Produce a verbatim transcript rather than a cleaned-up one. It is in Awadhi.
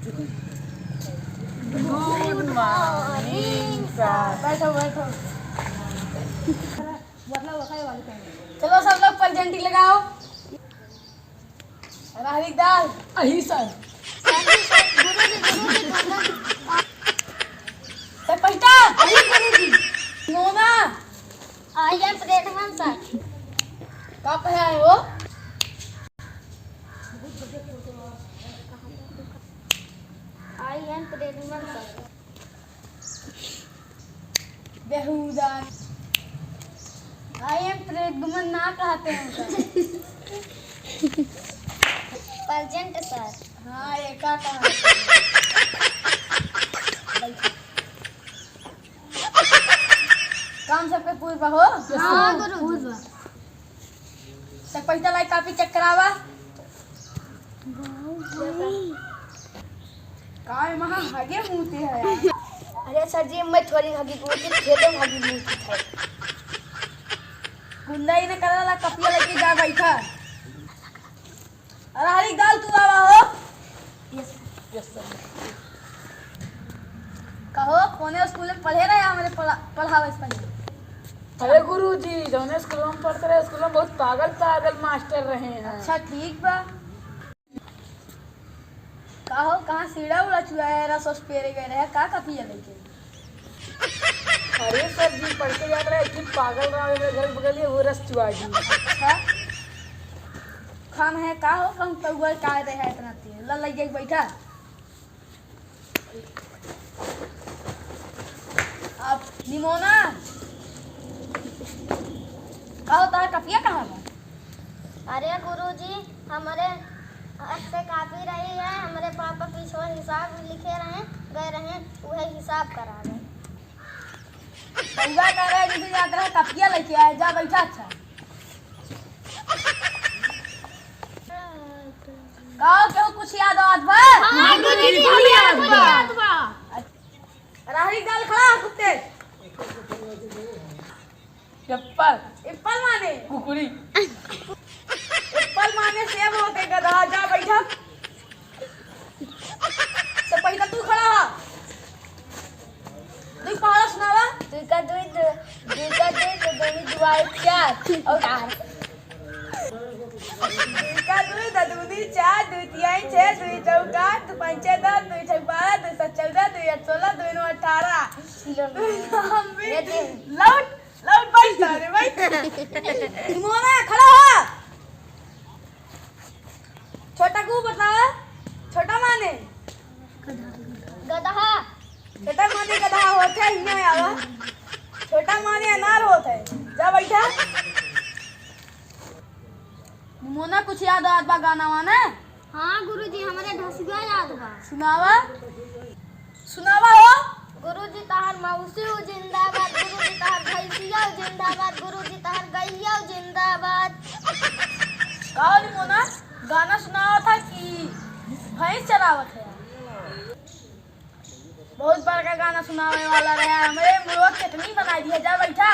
Good morning, sir। बैठो, बैठो। चलो, सब लोग पलजेंटी लगाओ। राहरी क दाल। अही, सर। सर, गुरुजी, गुरुजी, गुरुजी। सर, पहिटा। अही, गुरुजी। नोना। I am Redman, sir। का पढ़ाए हो? I am Redman, sir। बेहुदा। I am प्रेगमन ना कहते हैं, sir। Present, sir। हाँ, एका कहते हैं। काम सबके पूर्व हो? हाँ, गुरुजी। सर, पहिटा लाई, कॉपी चेक करावा। काय महा हगे मूते है यार? अरे सर जी, मैं थोड़ी हगी मूती, खेते में हगी मूती है। गुंडा ही न करा ला, कपिया लेके जा बैठा। अरे हरी दाल तू आवा हो। Yes, sir। Yes, sir। कहो, कौने स्कूल में पढ़े रहे हमरे पढ़ा-, पढ़ावे से पहले? अरे गुरुजी, जौने स्कूल में पढ़ते रहे, स्कूल में बहुत पागल पागल मास्टर रहे हैं। अच्छा, ठीक बा। का हो, कहाँ सीढ़ा उड़ा चुआ है, रस वस पेरे गए रहे, का कपिया लेके? अरे सर जी, पढ़ के जात रहे, एक ठे पागल रहा, मेरे घर बगल ही, वो रस चुआ दी। अच्छा, खान है का हो, कम कौआ का रहे है इतना तेल, ला लग जाए बैठा। अब निमोना, का होता है, कपिया कहाँ बा? अरे गुरुजी, हमरे हाथ से कॉपी रही है, हमरे पापा पीछे हिसाब लिखे रहे, गए रहे, उहे हिसाब करावे। बउआ कह रहे कि तू जात रहे, कपिया लेके आए, जा बैठा। अच्छा। का हो, केहू कुछ याद आवत बा? हाँ, गुरुजी, हमरे कुछ याद बा। राहरी दाल खड़ा हो कुत्ते। एप्पल। एप्पल माने? कुकुरी। एप्पल माने सेब होते गधा, जा बैठा। से पहिला तू खड़ा हा। दुई पहाड़ा सुनावा। दुई का दुई, दु-, दुई का दुई, दु दूनी दुआई चार। और चार। दुई का दुई, दु दूनी चार, दुई तिहाई छह, दुई चौका, दु पंचे दस, दुई छक बारह, दुई सात चौदह, दुई आठ सोलह, दुई नौ अठारह। दुई नौ बीस। ये दे। लौट, लौट बैठ सारे, बैठ। मोना खड़ा हो। छोटा को बतावा, छोटा माने। गदहा। छोटा माने गदहा होत है, हियाँ आवा। छोटा माने अनार होत है। जा बैठा। मोना कुछ याद आवत बा गाना वाना? हाँ गुरुजी, हमरे ढसुआ याद बा। सुनावा। सुनावा हो। गुरुजी तहार मौसी हो जिंदाबाद, गुरुजी तहार भैंसिया हो जिंदाबाद, गुरुजी तहार गैया हो जिंदाबाद। का हो निमोना, गाना सुनावत है कि भैंस चरावत है? बहुत बड़का गाना सुनावे वाला रहा, हमरे मुड़वा चटनी बनाई दिया, जा बैठा।